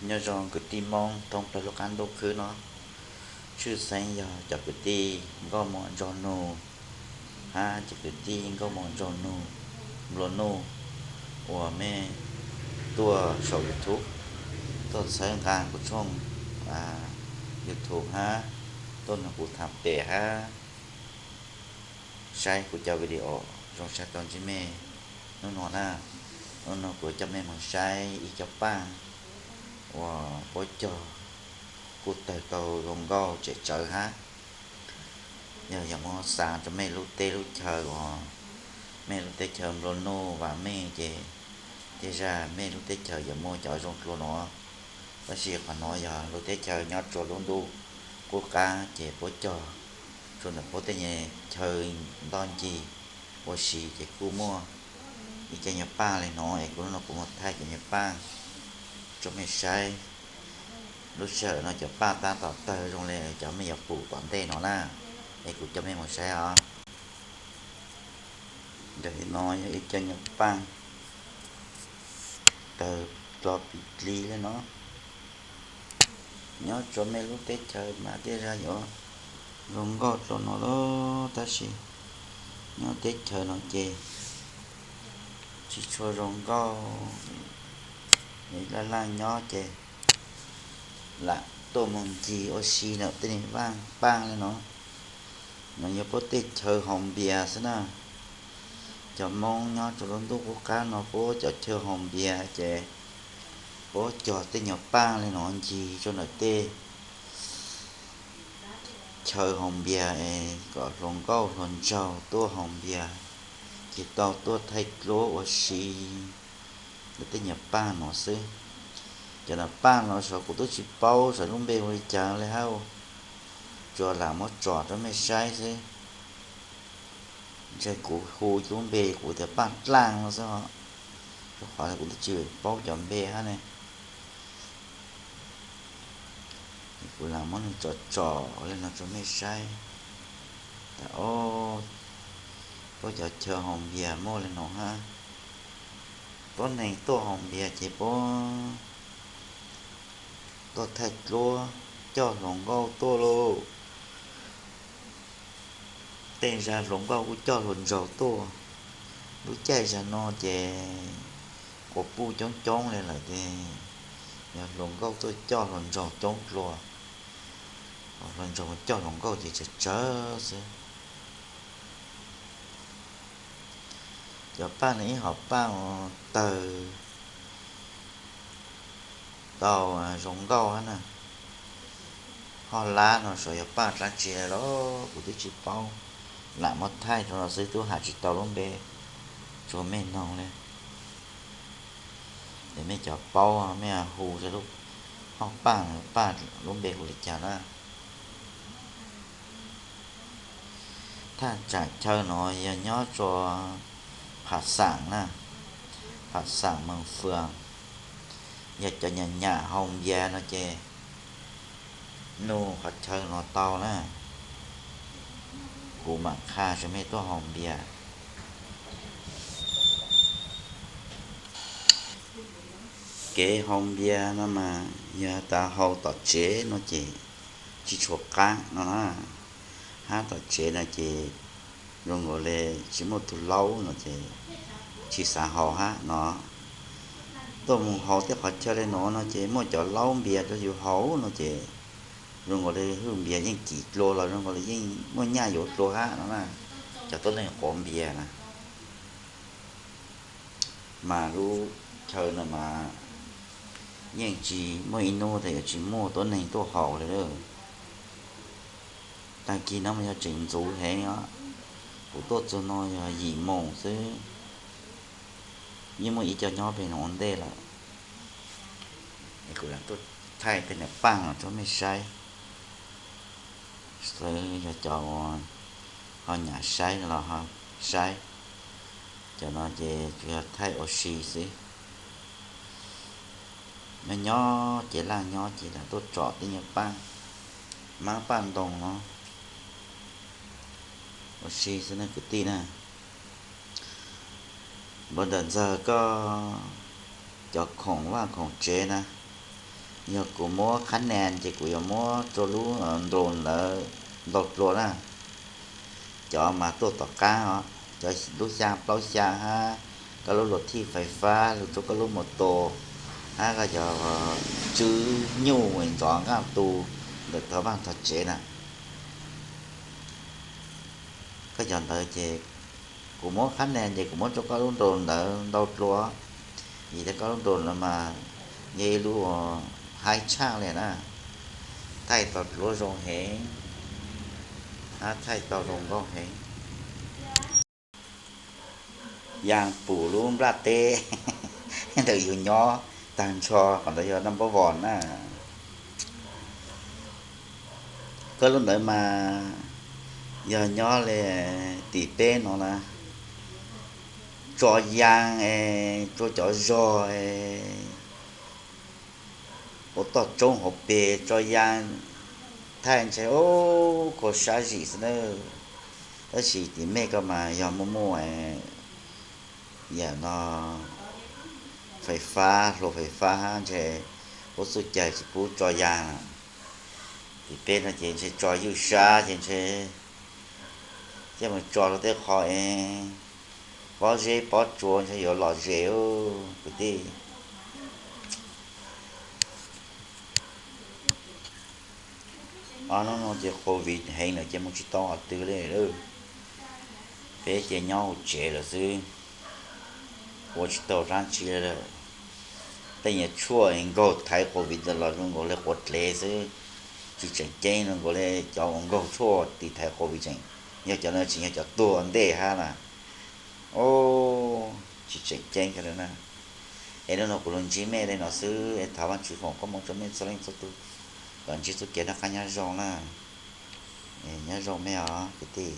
Nyob zoo kwv tij Hmoob thoob plaws lub qab ntuj khwb no, tshwj xeeb yog cov kwv tij nkauj muam nraug nus hab cov kwv tij nkauj muam nraug nus nplua nuj uas mej tuaj saum YouTube, tuaj txhawb nqa kuv tshooj YouTube hab tuaj nrog kuv tham pem hab saib kuv cov video. Zoo sab tau ntsib mej hnub no na. Hnub no kuv coj mej moog saib ib cov paaj uas puab cog kuj tawg tau zoo nkauj tsem tsawv hab. Yog yuav muab xaa rua mej lub teb lub chaw uas mej lub teb chaws nplua nuj vam meej ces tej zag mej lub teb chaws yuav muaj cov zoo dlua nuav. Tab sis qhov nuav yog lub teb chaws nyob rua lub ntuj qub qab ces puab cog rua ntawm puab tej nyuag chaw ntoj ncig ua si ces kuj muaj ib cov nyuag paaj le nuav es kuv hnub no kuv muab thaij cov nyuag paaj rua mej saib. Lub sij hawm no cov paaj tab tom tawg zoo le cov mej yuav pum tom ntej no na, es kuv coj mej moog saib os. Ntawm no yog ib cov nyuag paaj tawg dlo pim dlig le no. Nyob rua mej lub teb chaws mas tej zag yuav zoo nkauj dlua no lawm, tab sis nyob teb chaws no ces tsis tshua zoo nkauj. Laj laj nyob ces lam tuaj moog ncig ua si ntawm tej nyuag paaj le no. No yog puab tej chaw haus npias xwb na. Cov Moob nyob rua lub ntuj qub qab no puab cov chaw haus npias ces puab cog tej nyuag paaj le no ncig rua ntawm tej chaw haus npias es kom hluas nkauj hluas nraug tuaj haus npias ces tau tuaj thaij duab ua si ntawm tej nyuag paaj no xwb. Cov no paaj no saum kuv tub tsis paub saum lub npe hu li cas le hab, tsuas lam muab tsom rua mej saib xwb. Ntshe kuv hu lub npe kuv tias paaj dlaaj no xwb os, rua qhov kuv tub tsis paub cov npe hab ne. Kuv lam muab nws tsom tsom le no rua mej saib. Tas o, puab cov chaw haus npias muaj le no hab. Puab neeg tuaj haus npias ces puab tuaj thaij duab coj hluas nkauj tuaj lauj. Tej zag hluas nkauj kuj coj hluas nraug tuaj. Lub caij zag no ces quas puj coob coob le lawm ces yog hluas nkauj tuaj coj hluas nraug coob dlua. Hluas nraug coj hluas nkauj ces tsawg tsawg xwb. Cov paaj no ib hom paaj tawg tau zoo nkauj hab na. Hoj lab no saum yog paaj dlaab tsi los kuv twb tsis paub, lam muab thaij rua no xwb tub has tsis tau lub npe rua mej noog le. Es mej cov paub mej hu hoj paaj, paaj lub npe hu li cas na. Thaj tsam chaw no yog nyob rua Pham Xaam na, Pham Xaam Mees Fwm. Yog cov nyam nyam haus npias no ces nug qhov chaw no tau na. Kuv mam qha rua mej tuaj haus npias. Kev haus npias no mas yog tas haus tom tsev no ces tsis tshua qaab no na. Hab tom tsev no ces zoo nkaus le tsis muaj tug laub no ces tsis xav haus hab no. Tuaj moog haus tej qhov chaw le no no ces muaj cov laub npias rua yus haus no ces zoo nkaus le hwj npias yeej kim dlua los zoo nkaus le yeej muaj nyaj yuav dlua hab no na. Cov tuab neeg quav npias na. Mas lub chaw no mas yeej tsis muaj ib hnub tas yuav tsis muaj tuab neeg tuaj haus le lawm. Tag kis no mas yog tseem ntxuv heev os. Kuv tuaj txug no yog yim moos xwb, yeej muaj ib co nyob pem no ua ntej lawm. Es kuv lam tuaj thaij tej niag paaj no rua mej saib. Xwb yog cov ho nyam saib los ho saib. Cov no ces tsuas yog thaij ua si xwb. Nyob nyob ces laj nyob ces lam tuaj tsom tej nyuag paaj, maab paaj ntoo no ua si xwb na kwv tij na. Npaum ntawm ntxawg koj cov khoom vaj khoom tsev na, Yog kuv muab qhab nas ces kuv yuav muab rau lub drone ntawd ntau dlua na. Cov mas tuaj tom qab os, cov lub xyaa plaub xyaa hab, koj lub luas thij fais fab, lug rau koj lub mus tus, hab koj cov tswb nyuj ntxov nqaj tu ntawm thov vaaj thov tsev na. Koj cov ntawd ces kuv muab qhab nas ces kuv muab rau koj lub drone ntawd ntau dlua, vim tias koj lub drone ntawd mas yog ib lub haib tshaj li na, thaij tau dluab zoo heev, hab thaij tau zoo nkauj heev. Yaa pum lub nplaj teb ntawm yug nyob taag nrho, qhov ntawd yog number one na. Koj lub ntawd mas yog nyob li tim peb no na, tso yaa es rua cov zog es ua toj roob hauv pes tso yaa thaij ntshe ua kua sab zim xwb na. Tab sis tim mej koj mas yog muaj muaj yam no fais fab, hlua fais fab hab ntshe pub txuj cai tsis pub tso yaa. Tim peb no ces ntshe tso ywj sab ces ntshe coj mus tso rau tej qho es pob zeb pob tsuas ntshe yuav lom zem kwv tij. Ob hnub no ces covid heev lawm ces mus tsis tau qhov twg li lawm. Peb ces nyob hauv tsev lawm xwb, ua tsis tau dlaab tsi li lawm. Tej nyuag tshuaj nkaug thaiv covid ntawd los zoo nkaus li quav dlev xwb, tsis tseem ceeb zoo nkaus li cov uas nkaug tshuaj tiv thaiv covid tseem yog cov no tseem yog cov tuag ntej hab na. Tsis tseem ceeb kawg li na. Es hnub no kuv lug ntsib mej li no xwb es thov Vaajtswv foom koob moov rua mej txhua leej txhua tug kom ntsib txuj kev noj qab nyob zoo na. Nyob zoo mej os kwv tij.